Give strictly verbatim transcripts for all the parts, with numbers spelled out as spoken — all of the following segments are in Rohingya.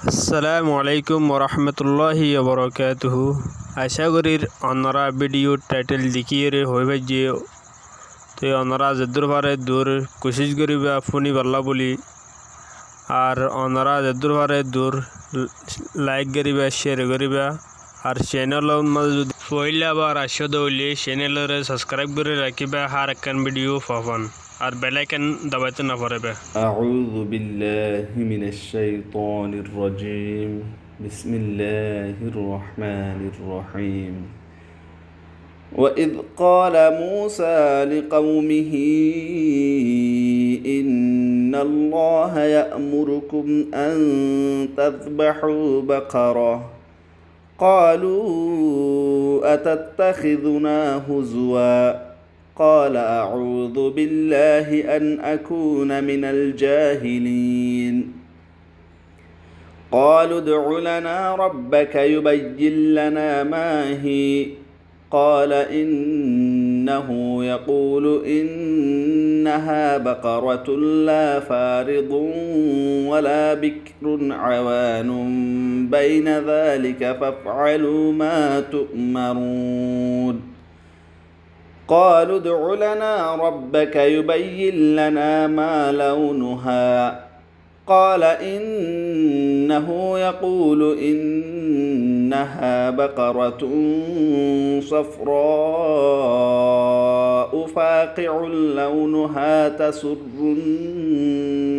Assalamu alaikum warahmatulláhi wabarakátuhu. Acá gorír onorá bídiyo tháitel dekíyeré hoói faijjé, toi onorá zeddúr fare dúr kucíc goríba fúniballá bóli. Ar onorá zeddúr fare dúr laik goríba, cér goríba. Ar cénelor mazé zudi foóila bar aiccó dé óile céneloré sabskráib gorí rakíba, hár ekkán bídiyo fafán. Ar bel aikon dabaitó noforéba. أعوذ بالله من الشيطان الرجيم. بسم الله الرحمن الرحيم. وإذ قال موسى لقومه إن الله يأمركم أن تذبحوا بقرة. قالوا أتتخذنا هزوا. قال أعوذ بالله أن أكون من الجاهلين. قالوا ادع لنا ربك يبين لنا ما هي. قال إنه يقول إنها بقرة لا فارض ولا بكر عوان بين ذلك فافعلوا ما تؤمرون. قالوا ادع لنا ربك يبين لنا ما لونها. قال إنه يقول إنها بقرة صفراء فاقع لونها تسر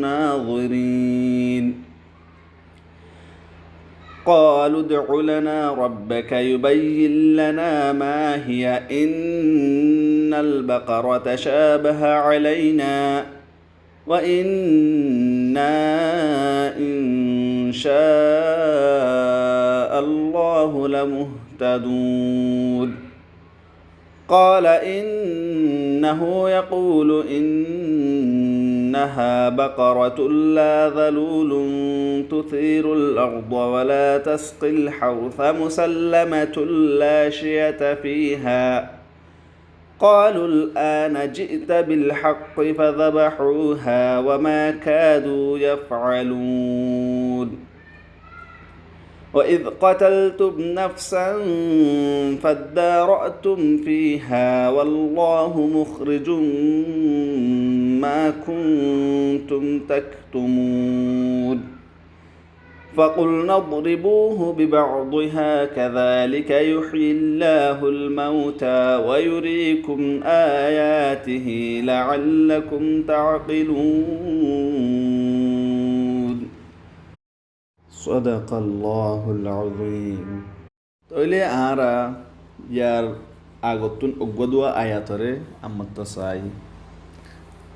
الناظرين. قالوا ادع لنا ربك يبين لنا ما هي إن البقر تشابه علينا وإنا إن شاء الله لمهتدون. قال إنه يقول إنها بقرة لا ذلول تثير الأرض ولا تسقي الحرث مسلمة لا شية فيها. قالوا الآن جئت بالحق فذبحوها وما كادوا يفعلون. وإذ قتلتم نفسا فادارأتم فيها والله مخرج ما كنتم تكتمون. فقلنا اضربوه ببعضها كذلك يحيي الله الموتى ويريكم آياته لعلكم تعقلون. صدق الله العظيم. Tóile añára yar agottún uggúa duwa ayatoré ammottá saái.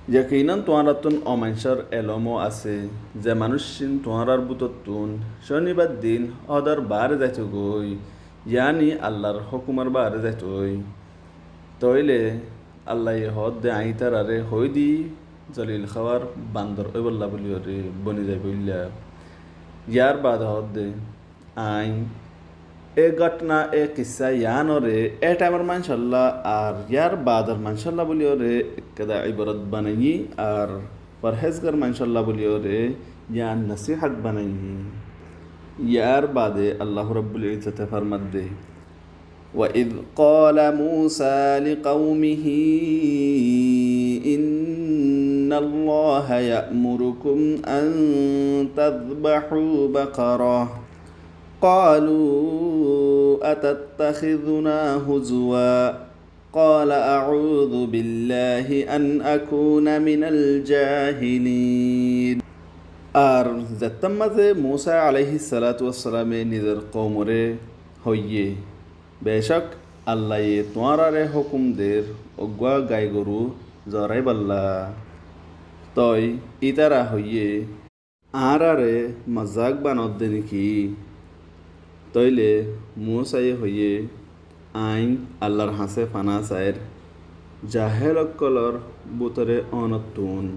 Yakinan tuáñrattún ó maincór elómo asé ze manúiccín tuáñrár bútottún cónibar din hódor baáre zaitogói, yaáni Allar hókumor baáre zaitogói. Tóile Allaye hoódde aññí ítararé hoóidi zolil háwar bandor óibollá bóliyoré boni zaibóilla. Yar baade hoódde aññí é góthna, é kissá yiánoré é thaimor maincólla ar yar baador maincólla bóliyoré ekkeda iborot banaiyí ar forhézgor maincólla bóliyoré yián nosíhot banaiyí. Yar baade Allahu Rabbul Izzote formadde, وإذ قال موسى لقومه إن الله يأمركم أن تذبحوا بقرة. قالوا أتتخذنا هزوا. قال أعوذ بالله أن أكون من الجاهلين. Ar zettór mazé Musa aláihis salátu wassaláme nizor koumoré hoiyé, becók Allaye tuáñráre hókum der uggúa gai goru zoraibólla. Toi ítara hoiyé, añáráre mozak banaodde néki? Tóile Musaye hoiyé, aññí Allar hañsé faná sair, jahel ókkolor bútore ónottún.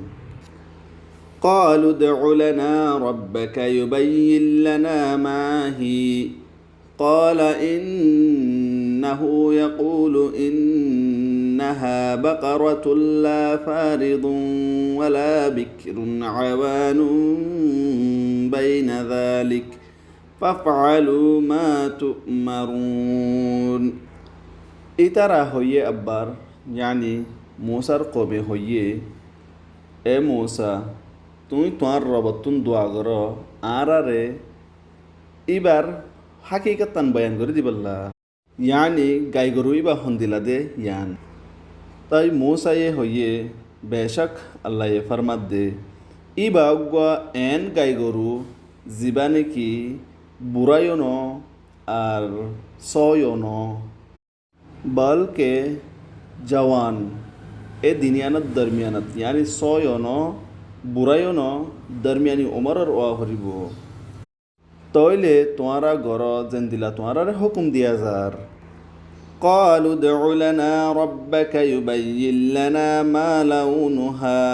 قالوا ادع لنا ربك يبين لنا ما هي. قال إنه يقول إنها بقرة لا فارض ولا بكر عوان بين ذلك فافعلوا ما تؤمرون. Ítara hoiyé abbar, yáni Musar koume hoiyé, "E Musa, tuñí tuáñr Robottún dua goró, añáráre íbar hákikattan boyan gorí dibolla." Yáni gaigoru íba hondila de yián. Toi Musaye hoiyé, "Becók Allaye formadde, íba uggúa eén gaigoru zibá néki burá yó no ar sóo yó no, bolke jawan, e duniyanór dormiyanót, yáni sóo yó no, burá yó no, dormiyani umóror ówa foribóu." Tóile tuáñra goró zendila tuáñráre hókum diya zar. قالوا ادع لنا ربك يبين لنا ما لونها.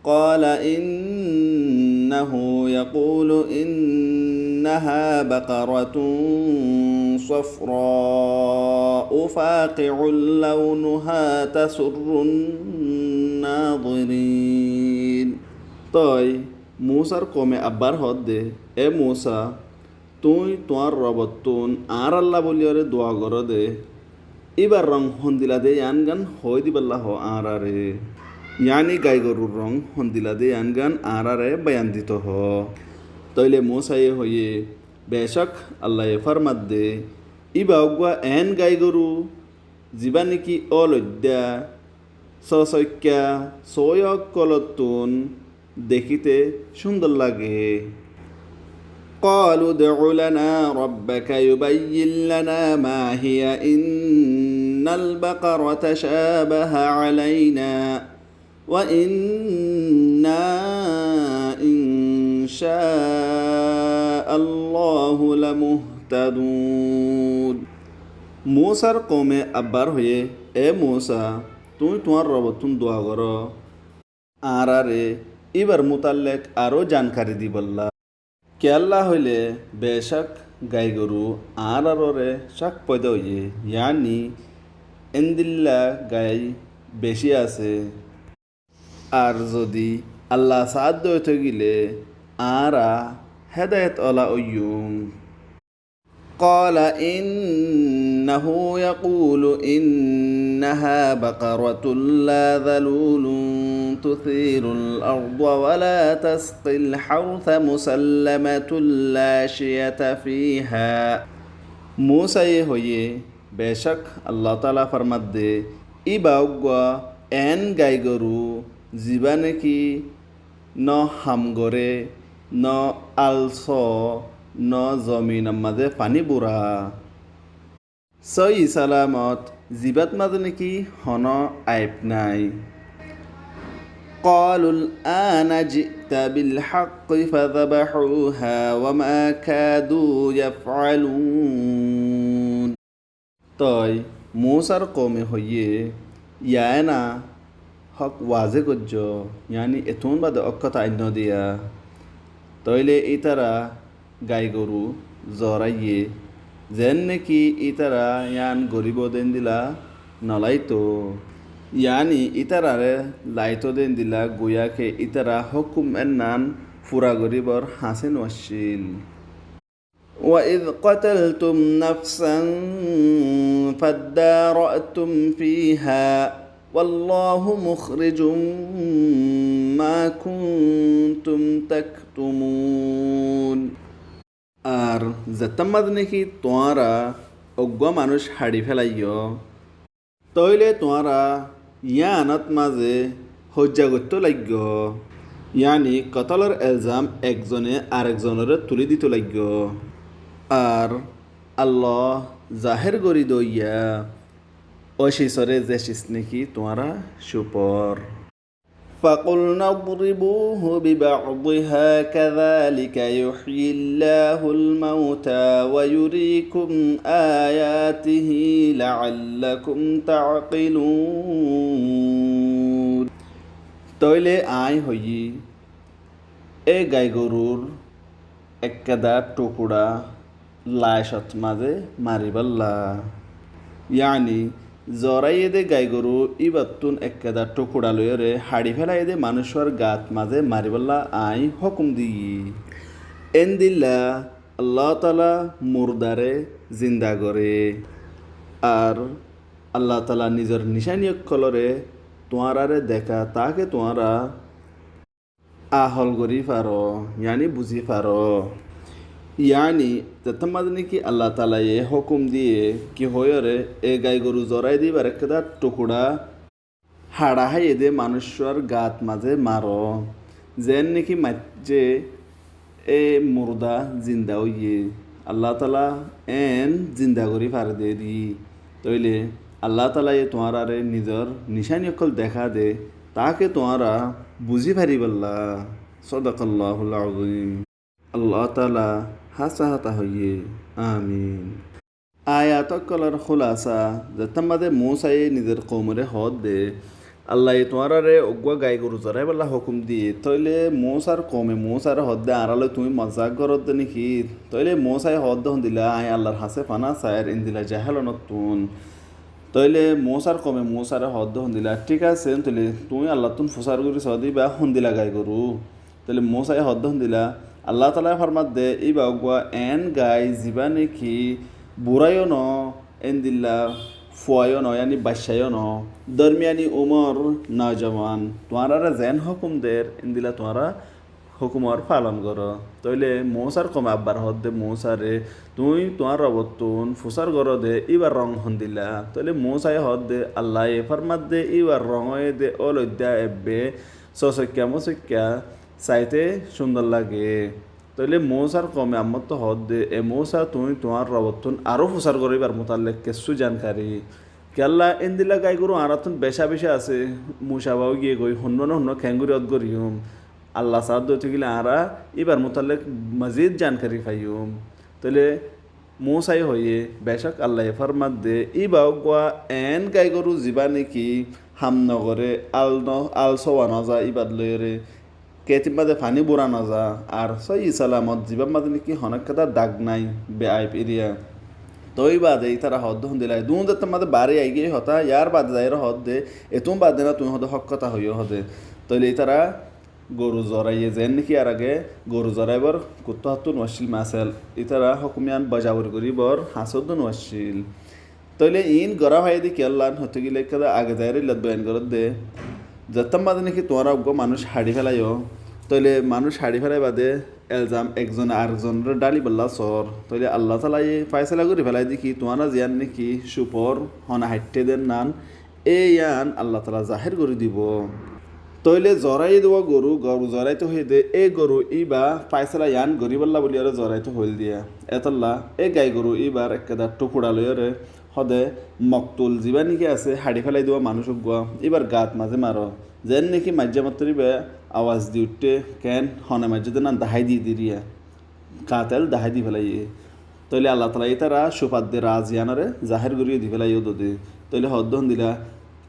قال إنه يقول إنها بقرة صفراء فاقع لونها تسر الناظرين. Toi Musar koume abbar hoódde, "E Musa, tuñí tuáñr Robottún añárálla bóliyoré dua goróde, íbar rong hondila de yián gán hoói dibolla hoó añáráre. Yáni gaigorur rong hondila de yián gán añáráre boyan dito hoó." Tóile Musaye hoiyé, "Becók Allaye formadde, íba uggúa eén gaigoru zibá néki óloidda, sosóikka, sóoya ókkolóttun dekíte cúndor lage." قالوا ادع لنا ربك يبين لنا ما هي إن البقر تشابه علينا وإنا إن شاء الله لمهتدون. Musar koume abbar hoiyé, "E Musa, tuñí tuáñr Robottún dua goró, añáráre íbar mutallek aró jankari dibolla. Kiyólla hoilé becók gaigoru añárárore cák foida óiye, yáni endilla gai becí asé. Ar zodi Allah saádde óito gile añára hédayet ola óiyum." قال إنه يقول إنها بقرة لا ذلول تثير الأرض ولا تسقي الحرث مسلمة لا شية فيها. Musaye hoiyé, "Becók Allah Taala formadde, íba uggúa eén gaigoru zibá néki no ham goré, no al soó, no zominor mazé faní bura. Sóiyi salamot, zibát mazé néki honó aib nái." قالوا الآن جئت بالحق فذبحوها وما كادوا يفعلون. Toi Musar koume hoiyé, "Yiána hók waze goijjó, yáni etún bade ókkot ainno diya." Tóile ítara gaigoru zoraiyé, zen néki ítara yián goríbou de endila noláito, yáni ítarare laito de endila, guyake ítara hókum ennán fura goríbor hañsé nuaccíl. وإذ قتلتم نفسا فادارأتم فيها والله مخرج ما كنتم تكتمون. Ar zettót mazé néki tuáñra uggúa manúic haçi félaiyó, tóile tuáñra yíanot mazé hoijja goittó laiggó, yáni kotólor elzam ekzone arekzonoré tulí dito laiggó. Ar Allah zahér gorí doiya ói císoré, ze cís néki tuáñra cúpor. فقلنا اضربوه ببعضها كذلك يحيي الله الموتى ويريكم آياته لعلكم تعقلون. Tóile aññí hoiyí, e gaigoruwr ekkeda thukura laicot mazé maribálla. Yáni zoraiyé dé gaigoru íbattún ekkeda thukura loiyóre haçi félaiyé dé manúiccúar gaat mazé maribálla aññí hókum diyí. Éndilla Allah taala murdare zinda gore. Ar Allah taala nizor nicani ókkolore tuáñrare deka, taáke tuáñra ahol gorí faro, yáni buzí faro. Yáni, zettót mazé niki Allah taalaye hókum diyé ki hoiyóre e gai goru zorái de íbar ekkán tukuça haça háiye de manúicor gat mazé maro. Zeén niki maijjé e murda zinda óiye, Allah taala eén zinda gorí fare de ri. Tóile Allah taalaye tuáñrare nizor nicani ókkol deká de, taáke tuáñra buzí faribálla. Sadaqallahul azim. Allah taala hása hotá hoiyé. Amin. Ayat ókkolor hulasa, zettót mazé Musaye nizor koumore hoódde, Allaye tuáñrare uggúa gai goru zoraibálla hókum diyé, tóile Musar koume Musare hoódde, añára loi tuñí mozak goródde niki? Tóile Musaye hoódde hondila, añí Allar hañsé fana sair, endila jahel onottún. Tóile Musar koume Musare hoódde hondila, thík asé, tóile tuñí Allattún fusár gorí soó de íba hondila gai goru. Tóile Musaye hoódde hondila, Allah taalaye formadde íba uggúa eén gai zibá niki buraiyó no, endila fuaiyó no, yáni baiccáyó no, dormiyani umor nojowan, tuáñrare zeén hókum der, endila tuáñra hókumor falon goró. Tóile Musar koume abbar hoódde Musare, tuñí tuáñr Robottún fusár goró de íbar rong hondila? Tóile Musaye hoódde, Allaye formadde íbar rong óiye de óloidda ebbe sosoikka mosoikka, saite cúndor lage. Tóile Musar koume ammáttu hoódde, e Musa, tuñí tuáñr Robottún aró fusár goró íbar mutallek kessú jankari. Kiyólla endila gai goru añárattún becá becá asé, mucaba óigiyé goi, honnúa no honnúa keéngorí ót goríyum. Allah saádde óite gile añára íbar mutallek mazid jankari faiyum. Tóile Musaye hoiyé, becók Allaye formadde, íba uggúa eén gai goru zibá niki ham nogoré, al no, al sówa noza íbat loiyóre, ketit mazé faní bura noza, ar sóiyi salamot zibár mazé niki honó ekkán dag nái, be aib eriya. Toi bade ítara hoódde hondila, duún zettót mazé bari aigiyé hotá, yar bade zaiyóre hoódde, etún bade na tuñí hoódde hók hotá hoiyó hoódde. Tóile ítara goru zoraiye, zeén niki ar age goru zoraibár kuttá hottú nuaccíl masel, ítara hókum yían bocabori goríbar hañsóddu nuaccíl. Tóile iín gorá faiyé de kiyólla hoité gile ekkán age zaiyóre illat boyan goródde. Zettót mazé niki tuáñra uggúa manúic haçi félaiyó, tóile manúic haçi félai bade elzam ekzone arekzonore dhálibolla soór. Tóile Allah taalaye faisala gorí félai de ki tuáñra ziyán niki cúfor hone haiththé de nan, e yían Allah taala zahér gorí dibou. Tóile zorai dewá goru, goru zoraitó hoiyé de, e goru íba faisala yían goríbolla buliyóre zoraitó hoil diya. Etolla e gai goru íbar ekkán tukuça loiyóre hoódde moktul zibá niki asé, haçi félai dewá manúic uggúa, íbar gat mazé maro. Zeén niki maijjé mottor íba awaz di uiththé, keén hone maijjé de nan dahái di diriya. Katel dahái di félaiyé. Tóile Allah taala ítara cúfat de raz yíanore zahér gorí di félaiyé dode. Tóile hoódde hondila,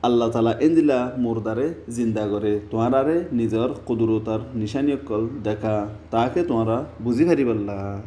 Allah taala endila murdare zinda gore, tuáñrare nizor kudurotor nicani ókkol deka, taáke tuáñra buzí faribálla.